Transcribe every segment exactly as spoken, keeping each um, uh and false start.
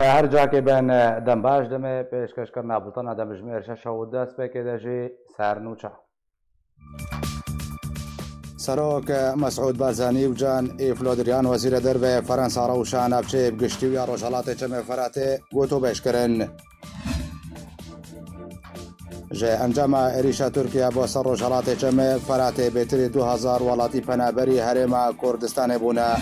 Her cakê ben, dem baş, demê pêşkêşkirina bultena demjimêr şeş û dest pêkê de jî sernûçe. Serok Mesûd Barzanî û Can Îf Lodriyan, wezîrê derve Fransa, rewşa navçeyê bi giştî û ya Rojhelatê Çemê Feratê gotûbêj kirin. Ji encama êrîşa Tirkiye bo ser Rojhelatê Çemê Feratê, bêtirî du hezar welatî penaberî Herêma Kurdistanê bûne.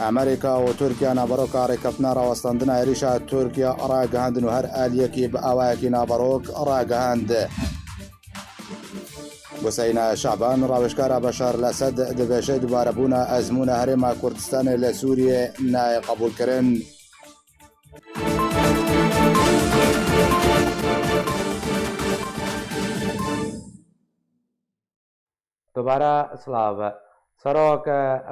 Amerîka û Tirkiye naveroka rêkeftina rawestandina êrîşa Tirkiye ragihandin û her aliyekî bi awayekî naverok ragihand. Buseyna Şaban, rawêjkara Beşar el-Esed, dibêje dubarebûna ezmûna Herêma Kurdistanê li Sûriyê nayê qebûlkirin. Dubare silav. Serok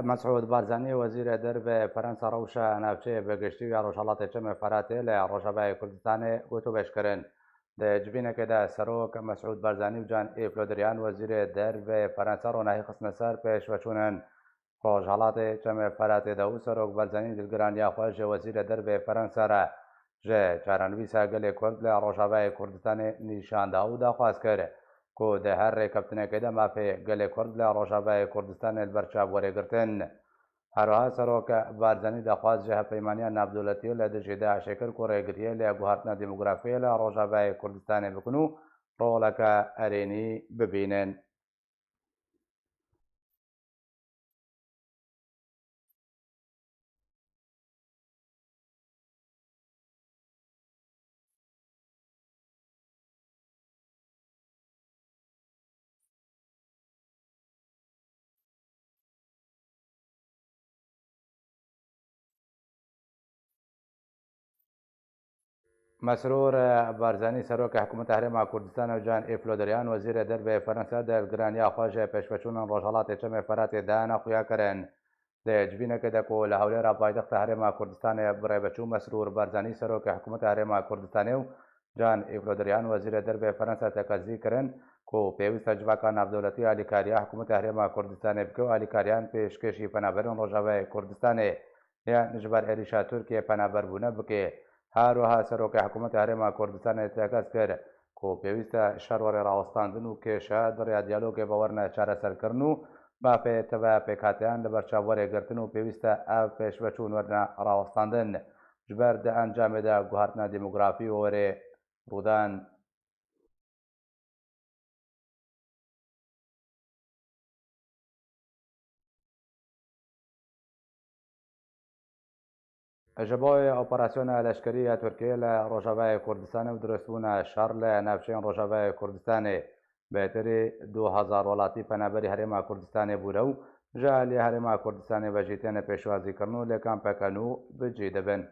Mesûd Barzanî, wezîrê derve Fransa, rewşa navçeyê bi giştî û ya Rojhelatê Çemê Feratê li Rojavayê Kurdistanê gotûbêj kirin. Di civînekê de Serok Mesûd Barzanî û Can Îf Lodriyan, wezîrê derve Fransa, ronahî xistine ser pêşveçûnên Rojhelatê Çemê Feratê de û Serok Barzanî dilgiraniya xwe ji wezîrê derve Fransa re ji çarenivîsa gelê Kurd li Rojavayê Kurdistanê nîşan da û daxwaz kir ku di her rêkeftinekê de mafê gelê Kurd li Rojavayê Kurdistanê li ber çav were girtin. Herwiha Serok Barzanî daxwaz ji Hevpeymaniya Navdewletiyê li dijî DAIŞê kir ku rêgiriyê li guhertina demografiyê li Rojavayê Kurdistanê bikin û roleke erênî bibînin. Mesrûr Barzanî, Serokê Hikûmeta Herêma Kurdistanê û Can Îf Lodriyan, Wezîrê Derve yê Fransa, dilgiraniya xwe ji pêşveçûnên Rojhelatê Çemê Feratê dayana xuya kirin. Di civînekê de ku li Hewlêra paytexta Herêma Kurdistanê bi rê ve çû, Mesrûr Barzanî, Serokê Hikûmeta Herêma Kurdistanê û Can Îf Lodriyan, Wezîrê Derve yê Fransa, tekezî kirin ku pêwîst e civaka navdewletî alîkariya Hikûmeta Herêma Kurdistanê bike û alîkariyan pêşkêşî penaberên Rojavayê Kurdistanê yên ji ber êrîşa Tirkiyê penaber bûne bike. Her wiha Serokê Hikûmeta Herêma Kurdistanê tekez kir ku pêwîst e şer were rawestandin û kêşe di rêya diyalogê ve werine çareserkirin û mafê tevaya pêkhateyan li ber çav were girtin û pêwîst e ev pêşveçûn werine rawestandin. Ji ber di encamê de guhertina demografî û werê rûdan. Ji bo operasyona leşkerî ya Tirkiyê li Rojavayê Kurdistanê û dirustbûna şer li navçeyên Rojavayê Kurdistanê, bêtirî du hezar welatî penaberî Herêma Kurdistanê bûne û ji aliyê Herêma Kurdistanê ve jî têne pêşwazîkirin û li kampeke nû bi cî dibin.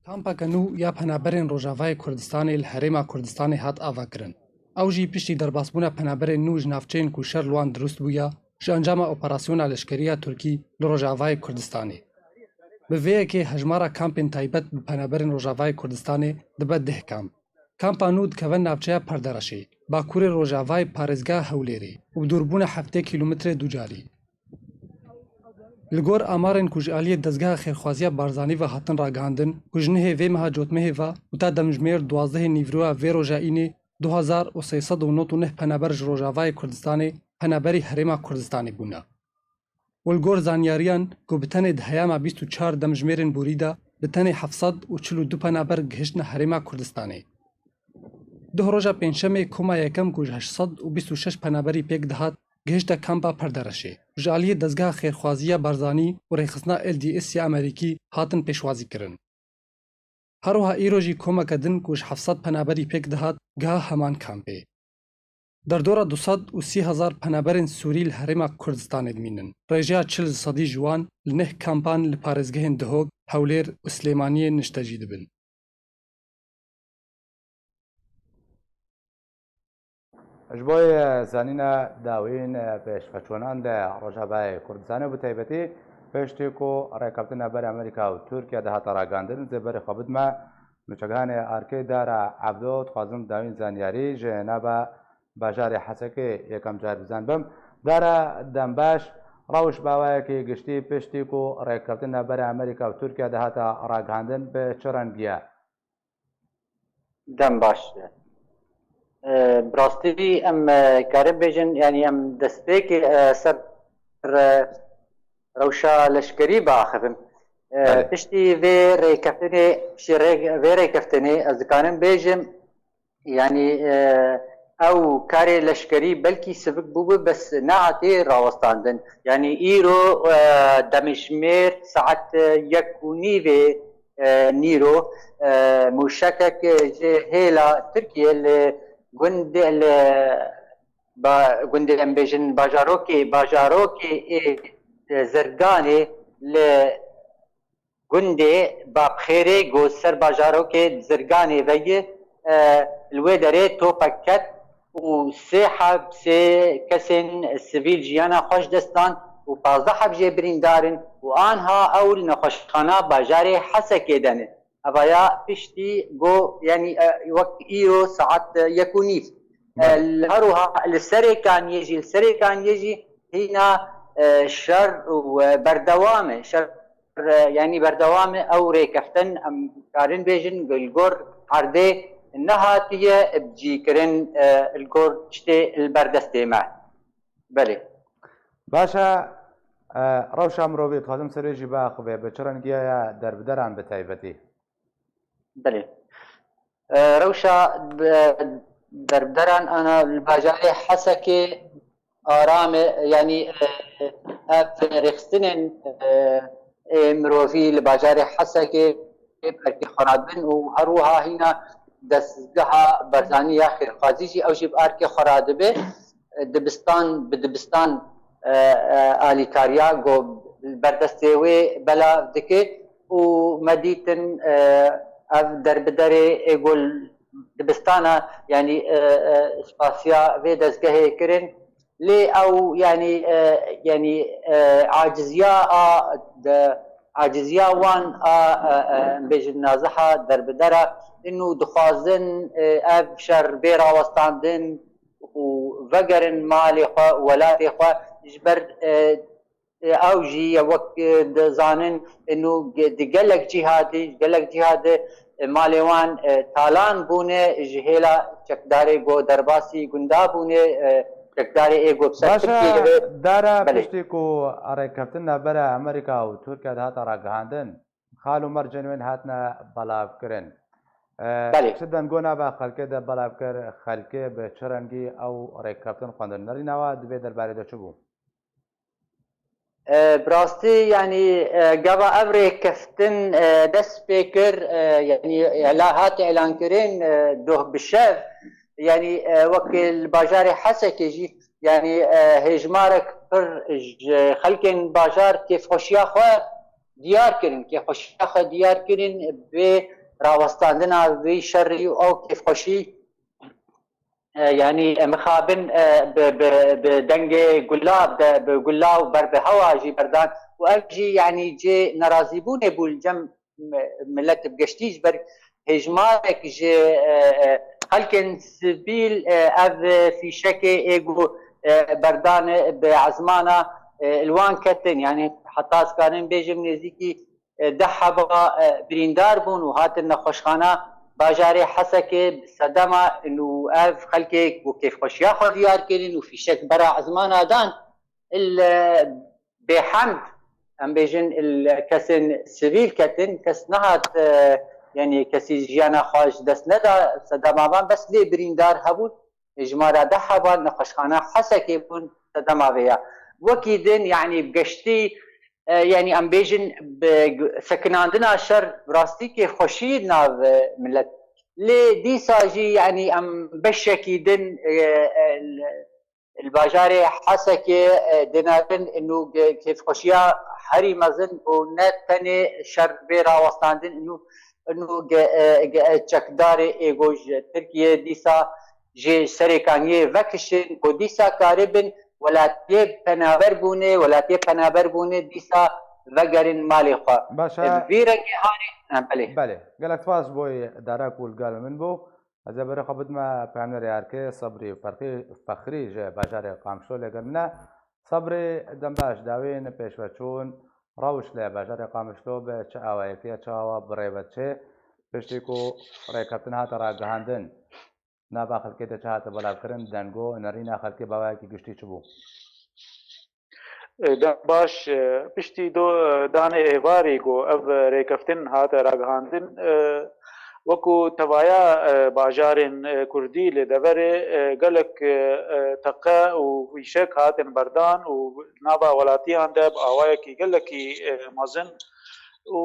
Kampeke nû ya penaberên Rojavayê Kurdistanê li Herêma Kurdistanê hat avakirin. Ew jî piştî derbasbûna penaberên nû ji navçeyên ku şer li wan dirust bûye, ji encama operasyona leşkerî ya Tirkî li Rojavayê Kurdistanê. Bi vê yekê hejmara kampên taybet bi penaberên Rojavayê Kurdistanê dibe deh kamp. Kampa nû dikeve navçeya Perdereşê, bakurê rojavayê parêzgeha Hewlêrê û bi dûrbûna heftê kîlometrê ducarî. Li gor amarên ku ji aliyê Dezgeha Xêrxwaziya Barzanî ve hatin ragihandin, ku ji nehê vê meha Cotmehê ve û ta demjimêr duwazdehê nîvroya vê roja înê du hezar û sê sed û nod û neh penaber ji Rojavayê Kurdistanê penaberî Herêma Kurdistanê bûne. Û li gor zanyariyan ku bi tenê di heyama bîst û çar demjimêrên borî de bi tenê heft sed û çil û du penaber gihiştine Herêma Kurdistanê. Duh roja Pêncşemê koma yekem ku ji heşt sed û bîst û şeş penaberî pêk dihat, gihişte kampa Perdereşê. Ji aliyê Dezgeha Xêrxwazî ya Barzanî û Rêxistina L D S ya Amerîkî hatin pêşwazîkirin. Her wiha îro jî komeke din ku ji heft sed penaberî pêk dihat, giha heman kampê. Derdora du sed û sî hezar penaberên Sûrî li Herêma Kurdistanê dimînin. Rêjeya çil sedî ji wan li neh kampan li parêzgehên Dihok, Hewlêr û Silêmaniyê niştecî dibin. Ji bo yê zanîna dawîn pêşveçûnan li Rojavayê Kurdistanê û bi taybetî piştî ku rêkeftina ber Amerîka û Tirkiye dihate ragihandin, zêberê xwe bidime nûçegihanê Arkê Dara Ebdo, dixwazim dawîn zanyarî ji nava bajarê Hesekê yekem car bi zan bim. Dara, dem baş. Rewş bi awayekî giştî piştî ku rêkeftin navbera Amerîka û Tirkiye de hate ragihandin bi çi rengî ye? Dem baş. E, bi rastî em e, karin bêjin, yanî em destpêkê e, ser e, rewşa leşkerî biaxivin. E, Belê. Piştî vê rêkeftinê, piştî rê, vê rêkeftinê ez dikarim bêjim, yanî e, ew karê leşkerî belkî sivik bûbû, bes nehatê rawestandin. Yanî îro e, demêjmêr saet e, yek û nîvê e, nîro e, mûşekek ji hêla Tirkiye li gundê li ba, gundê em bêjin bajarokê, bajarokê ê e, Zirganê li gundê Babxêrê ku ser bajarokê Zirganê ve ye, e, li wê derê topek ket û sê heb sê kesên sivîl jiyana xwe ji dest dan û pazdeh heb jê birîndar in û anha ew li nexweşxana bajarê Hesekê de ne. Evaya piştî got, yanî e, wek îro saet e, yek û nîv. E, Belê. Li her wiha li Serêkaniyê jî, li Serêkaniyê jî hîna e, şer û e, berdewam e. Şer e, yanî berdewam e. Ew rêkeftin em karin bêjin li gor erdê nehatiye bicîkirin e, li gor tiştê li ber destê me. Belê. Baş e, e, rewşa mirovî dixwazim ser wê jî biaxivê, bi çi rengî ye derbederan bi taybetî? Belê. E, rewşa bi-, derbederan ana li bajarê Hesekê aram e, yanî e, ev rêxistinên e, ê mirovî li bajarê Hesekê ê bi erkê xwe radibin û her wiha hîna dezgeha Barzanî ya xêrxwazî jî ew jî bi erkê xwe radibe. Dibistan bi dibistan e, e, alîkariya ku li ber destê wê belav dike û me dîtin e, ev derbiderê ê ku li dibistana, yanî e, e, spasiya vê dezgehê kirin. Lê ew, yanî e, yanî e, aciziya a de, aciziya wan a e, e, em bêjin naziha derbidera, inu dixwazin e, ev şer bê rawestandin û vegerin malê xwe û welatê xwe, ji ber e, e, ew jî ye wek e, dizanin, inu ge-, di gelek cîha de, gelek cîha de e, malê wan e, talan bûne ji hêla çekdarê ku derbasî gunda bûne, e, çekdarê ê ku bi ser Baş e, Tirkiyê ve. Dara Belê. Piştî ku rêkeftin navbera Amerîka û Tirkiye de hate ragihandin, xal û mercên wê hatine belavkirin. E, Belê. Çi dengo nava xelkê de belav kir, xelkê bi çi rengî ew rêkeftin xwendin? Nerîna we di vê derbarê de çi bû? E, bi rastî, yanî e, gava ev rêkeftin e, dest pê kir, e, yanî e, la hat îlankirin e, doh bi şev, yanî e, wek li bajarê Hesekê jî, yanî e, hêjmarek pir ji xelkên bajar kêfxweşiya xwe diyar kirin, kêfxweşiya xwe diyar kirin bi rawestandina vî şerî û ew kêfxweşî. E, yanî e, mixabin e, bi, bi, bi dengê gulav de, bi gula û ber bi hewa jî berdan û ev jî yanî cê nerazîbûnê bû li cem mi-, milet bi geştî ji ber hêjmarek ji e, e, xelkên sivîl e, ev fîşekê ê ku e, berdan bi ezmana e, li wan ketin. Yanî heta ez karin bêjim nêzîkî e, deh heba e, birîndar bûn û hatin nexweşxana bajarê Hesekê bi sedema û ev xelkê ku kêfxweşiya xwe diyar kirin û fîşek bera ezmana dan, il, e, bêhemd, em bêjin, il kesên sivîl ketin, kes nehat, e, yanî kesî jiyana xwe ji dest neda sedema van, bes lê birîndar hebûn. Jimara deh heban nexweşxana Hesekê bûn sedema vê ya. Wekî din, yanî bi geştî, e, yanî em bêjin bi g-, sekinandina şer bi rastî kêfxweşî nav, e, milet. Lê dîsa jî, yanî em beşekî din, e, e, li, li bajarê Hesekê, e, dinabin inu ge-, kêfxweşiya herî mezin û ne tenê şer bê rawestandin inu, inu ge-, e, ge-, e, çekdarê êgo ji Tirkiye dîsa ji Serêkaniyê vekişin ku dîsa karibin welatiyê penaber bûne, welatiyê penaber bûne dîsa vegerin malê xwe. Baş e. Bi vî rengî harî, ha, belê. Belê. Gelek spas boy dara ku li gel min bû. Ez ê berê xwe bidime peyamnerê erkê Sebrî Ferqî, Fexrî ji bajarê Qamşlo lê gel min e. Sebrê Dembaş, dawên pêşveçûn, rewş li bajarê Qamişlo bi çi awayekî ye, çawa bi rê ve diçe? Piştî ku rêkeftin hate ragihandin, nava xelkê de çi hate belavkirin, dengo, nerîna xelkê bi awayekî giştî çi bû? E, Dembaş, e, piştî do-, danê êvarî ku ev rêkeftin hate ragihandin, e, wekû tevaya, e, bajarên, e, kurdî li deverê, e, gelek, e, e, teqe û fîşek hatin berdan û nava welatiyan de bi awayekî gelekî, e, mezin û,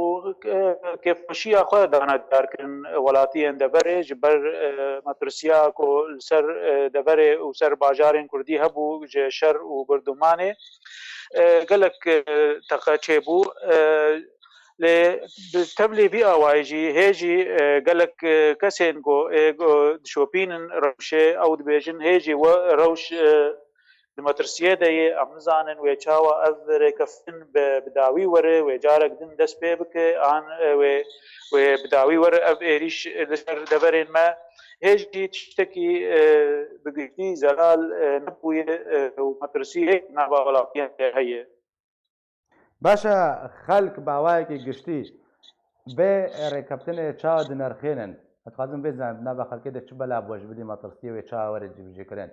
e, kêfxweşiya xwe dane diyarkirin welatiyên deverê ji ber, e, metirsiya ku li ser, e, deverê û ser bajarên kurdî hebû ji şer û birdumanê, e, gelek, e, teqe çêbû. E, lê bi tevlî vî awayî jî hê jî, e, gelek, e, kesên ku ê ku dişopînin rewşê, ew dibêjin hê jî we rewş, e, di metirsiyê de ye, em nizanin wê çawa ev rêkeftin bi, bi dawî were, wê carek din dest pê bike, an, e, wê, wê bi dawî were ev êrîş li ser deverên me. Hê jî tiştekî, e, bi giştî zelal, e, nebûye, e, û metirsiyê nava welatiyan de heye. Baş e, xelk bi awayekî giştî vê rêkeftinê çawa dinirxînin? Ez dixwazim vê zanim, di nava xelkê de çi belav bû ji bilî metirsiyê wê çawa were cîbicîkirin?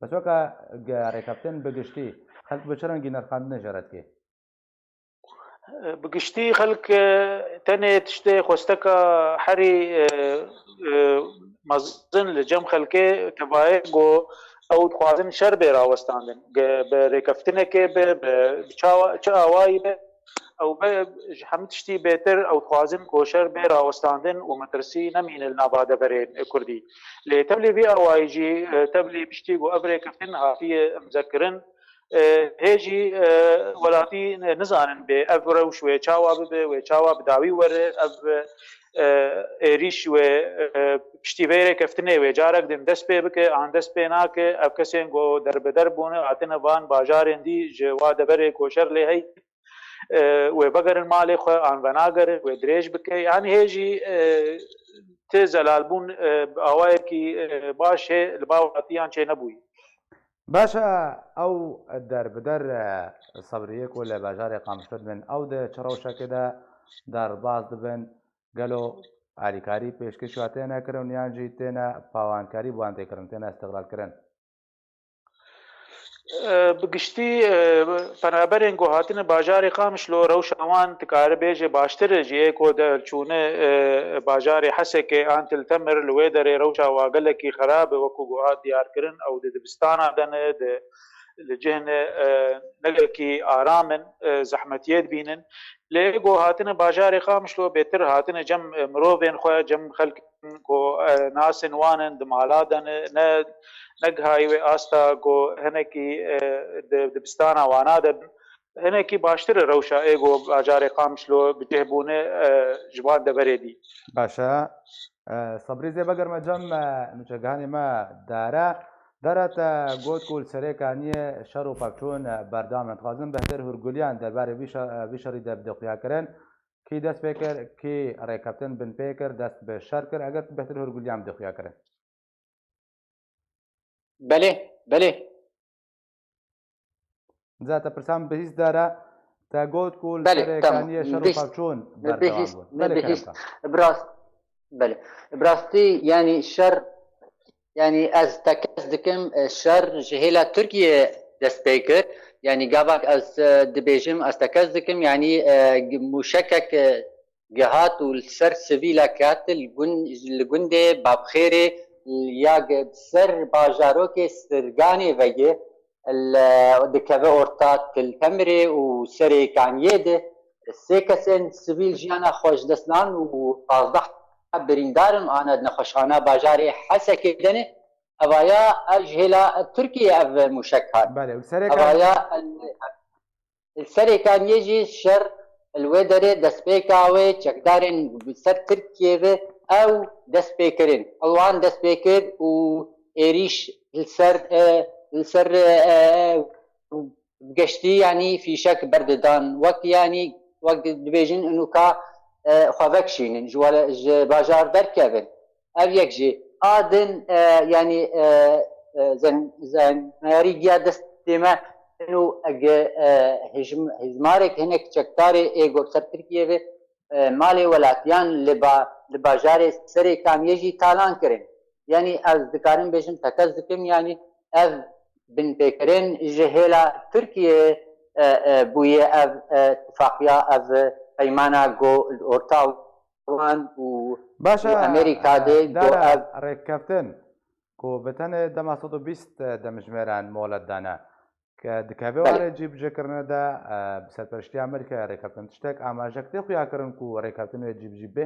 Bes weke ge-, rêkeftin bi giştî, xelk bi çi rengî nirxandinê jê re dike? Bi giştî xelk, e, tenê tiştê xwesteka herî, e, e, mezin li cem xelkê tevayê ku ew dixwazin şer bê rawestandin. Ge-, bi rêkeftinekê be, bi, bi çawa, çi awayî be, ew be, ji hemî tiştî bêtir ew dixwazin ku şer bê rawestandin û metirsî nemîne li nava deverên kurdî. Lê tevlî vî awayî jî, e, tevlî piştî ku ev rêkeftin hatiye imzekirin, e, hê jî, e, welatî nizanin bê ev rewş wê çawa bibe, wê çawa bi dawî were, ev, e, êrîş wê, e, piştî vê rêkeftinê wê carek din dest pê bike, an dest pê nake, ev kesên ku derbider bûne, hatine van bajarên dî ji wa deverê ku şer lê hey, e, wê vegerin malê xwe, an venagerin, wê dirêj bike. Yanî hê jî, e, ti zelalbûn, e, bi awayekî, e, baş hê li ba welatiyan çênebûyî. Baş e, ew derbider, e, Sebriyê ku li bajarê Qamişlo dibin, ew di çi rewşekê de derbas dibin? Gelo alîkarî pêşkêş wa têne kirin yan jî têne pawankarî bi wan tê kirin, têne îstixlal kirin? E, bi giştî, e, penaberên ku hatine bajarê Qamişlo rewşa wan dikare bêje baştir e, ji yê ku de çûne, e, bajarê Hesekê an Til Temir, li wê derê rewşa wa gelekî xerab e, wekû ku hat diyarkirin, ew di dibistana de ne, di, li cihine, e, ne gelekî aram in, e, zehmetiyê dibînin. Lê êgo hatine bajarê Qamişlo bêtir hatine cem, e, mirovên xwe, cem xelkên ku, e, nasên wan in, di mala de ne, ne, ne gihayî wê asta ku hinekî, e, di, dibistana wana de bin. Hinekî baştir e rewşa êgo bajarê Qamişlo bi cih bûne, e, ji van deverê dî. Baş e. E, Sebrî zê vegerme cem, e, nûçegihanê me Dare. Dare, te got ku li Serê Kaniyê şer û pevçûn, e, berdewam in. Dixwazim bêhtir hûrguliyan derbarê vî şe-, e, vî şerî de bide xuyakirin. Kî dest pê kir, kî rêkeftin bin pê kir, dest bi şer kir, eger tu bêhtir hûrguliyan bide xuyakirin. Belê, belê. Zaten pirsan bihîst Dare, te got ku li Belê, Serê tamam. Kaniyê şer û Bihîst, pevçûn berdewam bihîst, bûn. Belê, bihîst. Kerem ka. Bi rast-, belê. Bi rastî, yanî şer, yanî ez tekez dikim, e, şer ji hêla Tirkiye dest pê kir. Yanî gavak ez, e, dibêjim, ez tekez dikim, yanî, e, g-, mûşekek, e, gihat û li ser sivîlek hat li gun-, li gundê Babxêrê ya ge-, ser bajarokê Sirganê vegê li, dikeve orta Til Temirê û Serê Kaniyê de sê kesên sivîl jiyana xwe ji dest dan û pazdeh birîndar in, ane di nexweşxana bajarê Hesekê de ne. Evaya ev ji hêla Tirkiyê ev mûşek hat. Belê, û Serê Evaya Li Serê Kaniyê jî şer li wê derê destpêka wê çekdarên bi ser Tirkiyê ve ew dest pê kirin. Ew wan dest pê kir û êrîş li ser, e, li ser, e, e, geştî, yanî fîşek berdidan. Wek, yanî, wek dibêjin, û nûka, e, xwe vekişînin, ji wele-, ji bajar derkevin. Ev yek jî. A din, e, yanî, e, e, zen-, zanayarî giya destê me, û eg, e, hijm-, hizmarek hinek çekdarê ê gor ser Tirkiye ve, e, malê welatiyan li ba-, li bajarê Serê Kamiyê jî talan kirin. Yanî ez dikarim bêjim, tekez dikim, yanî ev binpêkirin ji hêla Tirkiye, e, e, bûye ev, e, tifaqiya, ev peymana go li orta wan û, Baş e, û Amerîka e, de go dara ev rêkkeftin ku bi tenê dema sed û bîst demjimêran molet dane. Ke dikeve Belê. warê cîbicêkirine de, e, bi serpereştiya Amerîkayê rêkeftin tiştek amajek tê xuya kirin ku rêkeftin wê cîbicî bê?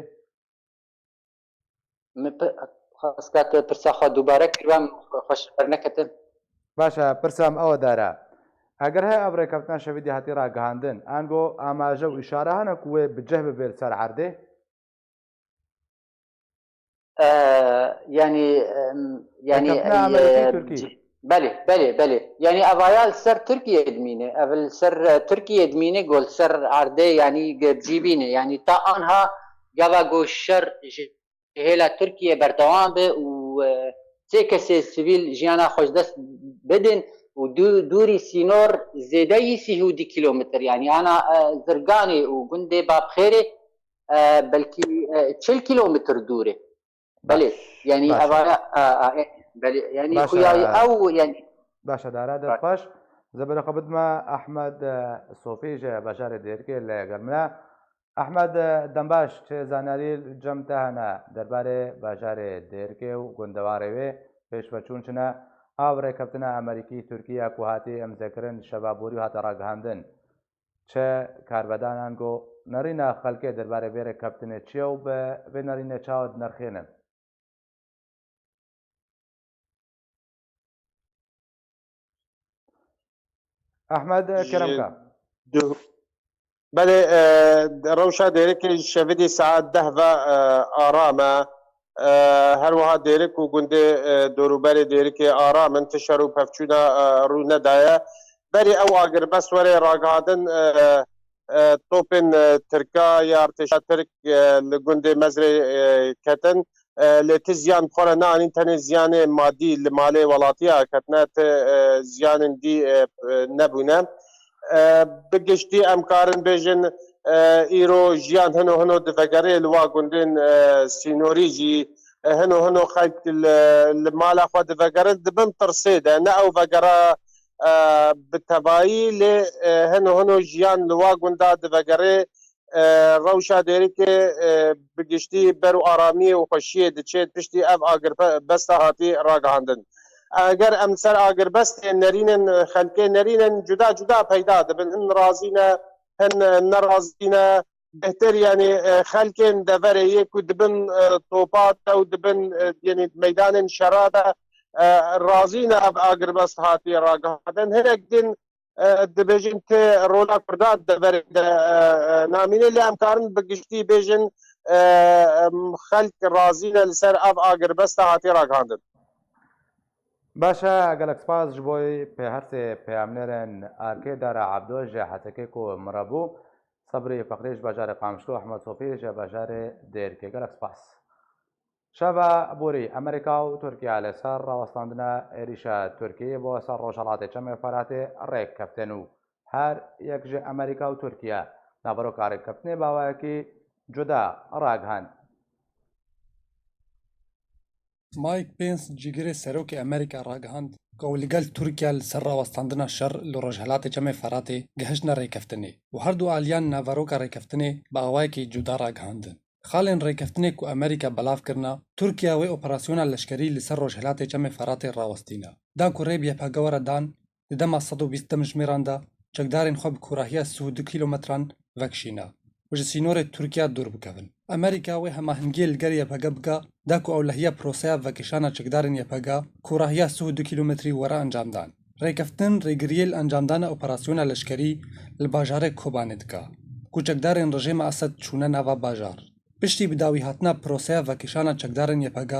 Min pi-, xwest ka tu pirsa xwe dubare kir, em xwe ji ber neketin. Baş e, pirsa min ew e dara. Eger he ev rêkeftina şevî dî hatî ragihandin, ango amaje û îşare hene ku wê bi cih bibe li ser erdê? E, yanî, em, yanî, Rêkeftina e, Amerîkî Tirkî. Belê, belê, belê. Yanî evaya li ser Tirkiye dimîne. Ev li ser, e, Tirkiye dimîne, go li ser erdê, yanî ge-, cîbîne. Yanî ta anha gava go şer ji hêla Tirkiye berdewam be û, e, sê kesê sivîl jiyana xwe ji dest bidin û dû-, dûrî sînor zêdeyî sî û du kilometr, yanî ana, e, Zirganê û gundê Babxêrê, e, belkî, e, çil kilometr dûr e. Belê, Baş. yanî Baş. evara, a, a, e, belê, yanî Baş, xuyayî e, ew, yanî Baş e, dara, dest Baş. xweş. Zebere xwe bidime Ehmed, e, Sofî ji bajarê Dêrikê li gel min e. Ehmed, e, dembaş, çi zanyarî li cem te hene derbarê bajarê Dêrikê û gundewarê wê pêşveçûn çi ne? Ev rêkeftina Amerîkî-Tirkî ya ku hatî îmzekirin şeva borî hate ragihandin. Çi karvedanan go nerîna xelkê derbarê vê rêkeftinê çi ye û bi vê nerînê çawa dinirxînin? Ehmed, e, Ji kerem ka. du-, Belê, e, rewşa Dêrikê şevidî saet deh ve, e, aram e. E, her wiha Dêrik û gundê, e, dorûberê Dêrikê aram in, ti şer û pevçûna, e, rû nedaye. Berî ew agirbest were ragihandin, e, e, topên, e, Tirka ya artêşa Tirk, e, li gundê Mezrê, e, ketin. E, lê ti ziyan bi xwe re neanîn, tenê ziyanê madî li malê welatiya ketine, ti, e, ziyanên dî, e, e, nebûne. E, bi giştî em karin bêjin, e, îro jiyan hino hino divegerê li wa gundên, e, sînorî jî, e, hino hino xelk li, li mala xwe divegerin, di bin tirsê de, ne ew vegera, e, bi tevayî, lê, e, hino hino jiyan li wa gunda divegerê, e, rewşa Dêrikê, e, bi giştî ber û aramiyê û xweşiyê diçê piştî ev agirbesta hatî ragihandin. Eger em ser agirbestê nerînin, xelkê nerînin, cuda cuda peyda dibin. Hin razî ne, hin nerazî ne. Bêhtir, yanî, e, xelkên deverê yê ku dibin, e, topa te û dibin, e, yanî meydanên şera de, e, razî ne ev agirbest hatiye ragihandin. Hinek din, e, dibêjin ti rola Kurda di deverê de, e, e, namîne, lê em karin bi giştî bêjin, e, em, xelk razî ne li ser ev agirbesta hatiye ragihandin. Baş e, gelek spas ji bo pê her sê peyamnêrên erkê Dara Ebdo ji Hesekê ku min re bû, Sebrî Feqrî ji bajarê Qamişlo, Ehmed Sofî ji bajarê Dêrikê. Gelek spas. Şeva borî Amerîka û Tirkiye li ser rawestandina êrîşa Tirkiyê bo ser Rojhelatê Çemê Feratê rêk keftin û her yek ji Amerîka û Tirkiye naveroka rêkeftinê bi awayekî cuda ragihand. Mike Pence, cîgirê serokê Amerîka ragihand ku ew li gel Tirkiye li ser rawestandina şer li Rojhelatê Çemê Feratê gihiştine rêkeftinê û her du aliyan naveroka rêkeftinê bi awayekî cuda ragihandin. Xalên rêkeftinê ku Amerîka belav kirina, Tirkiye wê operasyona leşkerî li ser Rojhilatê Çemê Feratê rawestîne. Da ku rê bi Y P G were dan, di dema sed û bîst demjimêran de çekdarên xwe bi kûrahiya sî û du kîlometran vekişîne û ji sînorê Tirkiye dûr bikevin. Amerîka wê hemahengiyê li gel Y P G bike, da ku ewlehiya proseya vekişana çekdarên Y P G kûrahiya sî û du kîlometrî were encamdan. Rêkeftin rêgiriyê li encamdana operasyona leşkerî li bajarê Kobanê dike, ku çekdarên rejîma Esed çûne nava bajar. Piştî bi dawî hatina proseya vekişana çekdarên Y P G,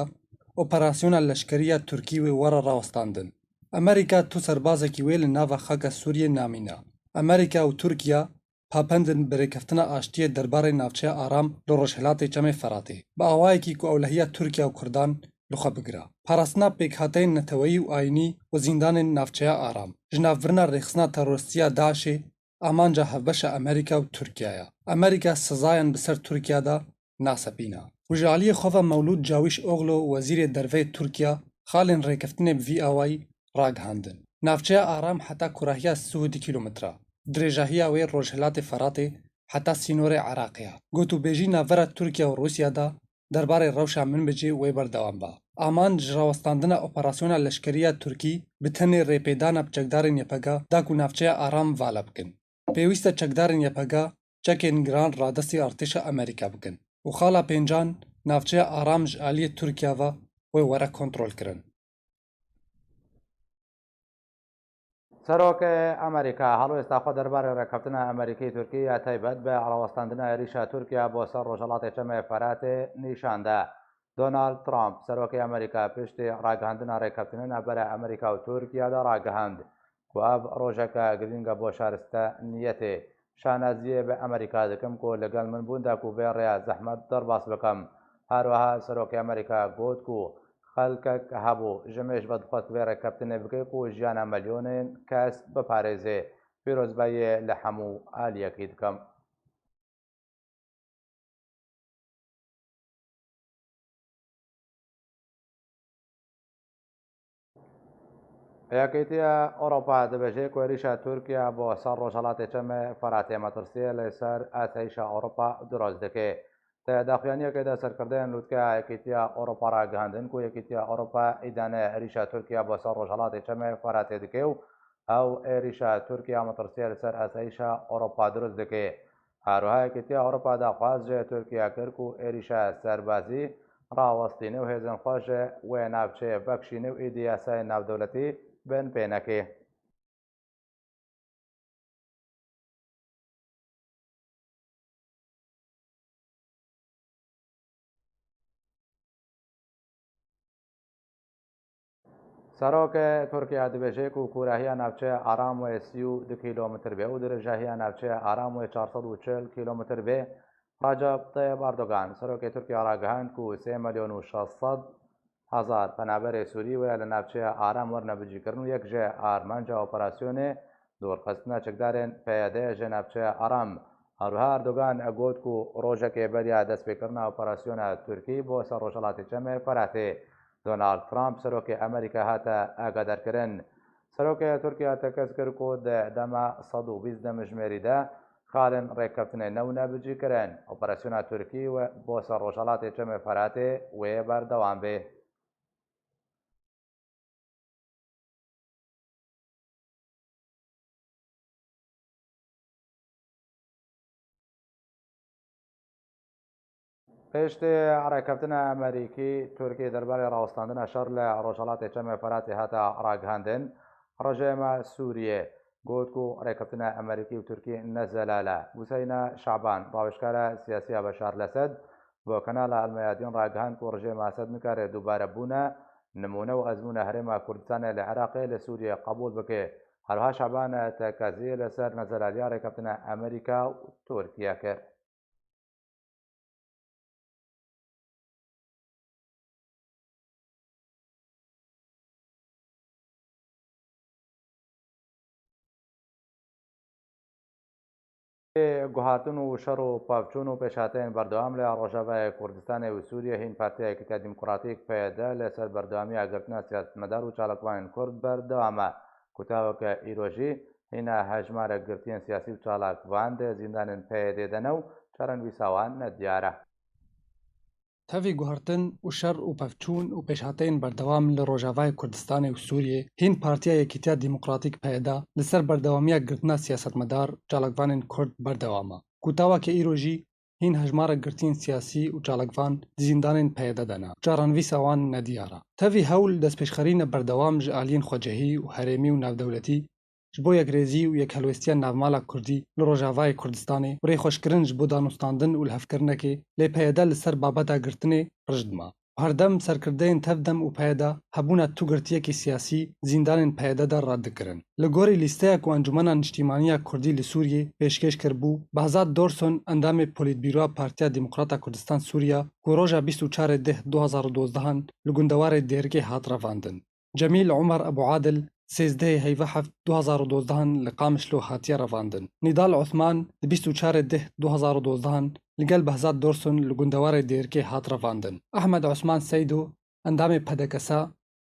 operasyona leşkerî ya Tirkî wê were rawestandin. Amerîka tu serbazekî wê li nava xaka Sûriyê namîne. Amerîka û Tirkiye pabend in bi rêkeftina aştiyê derbarê navçeya aram li Rojhilatê Çemê Feratê, bi awayekî ku ewlehiya Tirkiye û Kurdan li xwe bigire. Parastina pêkhateyên neteweyî û ayînî û zîndanên navçeya Aram. Ji navbirina rêxistina terorîstî ya DAIŞê amanca hevbeşa Amerîka û Tirkiye ye. Amerîka sizayan bi ser Tirkiye de nasepîna. Û ji aliyê xwe ve Mewlûd Cawîşoglu, wezîrê derve yê Tirkiye, xalên rêkeftinê bi vî awayî ragihandin. Navçeya Aram heta kurahiya sî û du kîlometre, dirêjahiya wê rojhilatê Feratê heta sînorê Iraqê ye. Gotûbêjî navbera Tirkiye û Rûsya de derbarê rewşa Minbicê wê berdewam be. Amanc ji rawestandina operasyona leşkerî ya Tirkî bi tenê rêpêdana bi çekdarên Y P G da ku navçeya Aram vala bikin. Pêwîst e çekdarên Y P G çekên giran radestî artêşa Amerîka bikin û xala pêncan navçeya Aram ji aliyê Tirkiye ve wê were kontrolkirin. Serokê Amerîka helwêsta xwe derbarê rêkeftina Amerîkî-Tirkî ya taybet bi rawestandina êrîşa Tirkiye bo ser Rojhelatê Çemê Feratê nîşan da. Donald Trump, serokê Amerîka, piştî ragihandina rêkeftinê navbera Amerîka û Tirkiye de ragihand ku ev rojeke girîng e bo şaristaniyetê. Şanaziyê bi Amerîka dikim ku li gel min bûn de ku vê rêya zehmet derbas bikim. Her wiha serokê Amerîka got ku xelkek hebû ji mêj ve dixwest vê rêkeftinê bike ku jiyana milyonên kes biparêze. Pîrozbahiyê li hemû aliyekî dikim. Yekîtiya Ewropa dibêje ku êrîşa Tirkiye bo ser Rojhelatê Çemê Feratê metirsiyê li ser asayîşa Ewropa dirust dike. Di daxuyaniyekê de serkirdeyên lûtkeya Yekîtiya Ewropa ragihandin ku Yekîtiya Ewropa îdane êrîşa Tirkiye bo ser Rojhelatê Çemê Feratê dike û ew êrîşa Tirkiye metirsiyê li ser asayîşa Ewropa dirust dike. Her wiha Yekîtiya Ewropa daxwaz ji Tirkiye kir ku êrîşa serbazî rawestîne û hêzên xwe ji wê navçeyê vekişîne û êdî yasayên navdewletî bin pê neke. Serokê Tirkiye dibêje ku kûrahiya navçeya Aram wê sî û du kîlometr be û dirêjahiya navçeya Aram wê çar sed û çil kîlometr be. Recep Tayyip Erdogan, serokê Tirkiye ragihand ku sê milyon û şeş sed hezar penaberê Sûrî wê li navçeya Aram werine bicîkirin û yek ji armanca operasyonê dûrxistina çekdarên P Y D ji navçeya Aram. Her wiha Erdogan got ku rojekê beriya destpêkirina operasyona Tirkî bo ser Rojhelatê Çemê Feratê. Donald Trump, serokê Amerîka, hate agadarkirin. Serokê Tirkiye tekez kir ku di dema sed û bîst demjimêrî de xalên rêkeftinê newne bicîkirin. Operasyona Tirkî we bo ser Rojhelatê Çemê Feratê wê berdewam be. Piştî rêkeftina Amerîkî, Tirkî derbarê rawestandina şer li Rojhelatê Çemê Feratê hate ragihandin. Rejîma Sûriyê got ku rêkeftina Amerîkî û Tirkî ne zelal e. Huseyna Şaban, rawêjkara siyasî ya Beşar el-Esed, bo kanala El Meyadîn ragihand ku rejîma Esed nikare dubare bûne nimûne û ezmûna Herêma Kurdistanê li Iraqê li Sûriyê qebûl bike. Her wiha Şaban tekezî li ser nezelaliya rêkeftina Amerîka û Tirkiye kir. Guhartin û şer û pevçûn û pêşhateyên berdewam li Rojavayê Kurdistanê û Sûriyê hîn Partiya Yekîtiya Demokratîk, P Y D, li ser berdewamiya girtina siyasetmedar û çalakvanên Kurd berdewam e. Ku ta weke îro jî hîna hejmarek girtiyên siyasî û çalakvan di zîndanên P Y D de ne û çarenivîsa wan nediyar e. Tevî guhertin û şer û pevçûn û pêşhateyên berdewam li Rojavayê Kurdistanê û Sûriyê, hîn Partiya Yekîtiya Demokratîk, P Y D, li ser berdewamiya girtina siyasetmedar û çalakvanên Kurd berdewam e. Ku ta weke îro jî hîn hejmarek girtiyên siyasî û çalakvan di zîndanên P Y D de ne. Çarenivîsa wan nediyar e. Tevî hewl destpêşxerîne berdewam ji aliyên xwecihî û herêmî û navdewletî ji bo yekrêzî û yekhelwêstiya navmala Kurdî li Rojavayê Kurdistanê û rêxweşkirin ji bo danûstandin û lihevkirinekê, lê P Y D li ser babeta girtinê rijd ma. Herdem serkirdeyên tevdem û PYD hebûna tu girtiyekî siyasî zîndanên PYD de red dikirin. Li gorî lîsteya ku Encûmena Niştîmaniya Kurdî li Sûriyê pêşkêş kiribû, Behzat Dorson, endamê Polîtbîroya Partiya Demokrata Kurdistan Sûriya, ku roja bîst û çar ê deh du hazar û dozdehan li gundewarê Dêrikê hat revandin. Cemîl Omer Ebû Adil, sêzdehê heyva heft du hazar û dozdehan li Qamişlo hatiye revandin. Nîdal Osman, di bîst û çar ê deh du hazar û dozdehan li gel Behzat Dorson li gundewarê Dêrikê hat revandin. Ehmed Osman Seydo, endamê P D K S,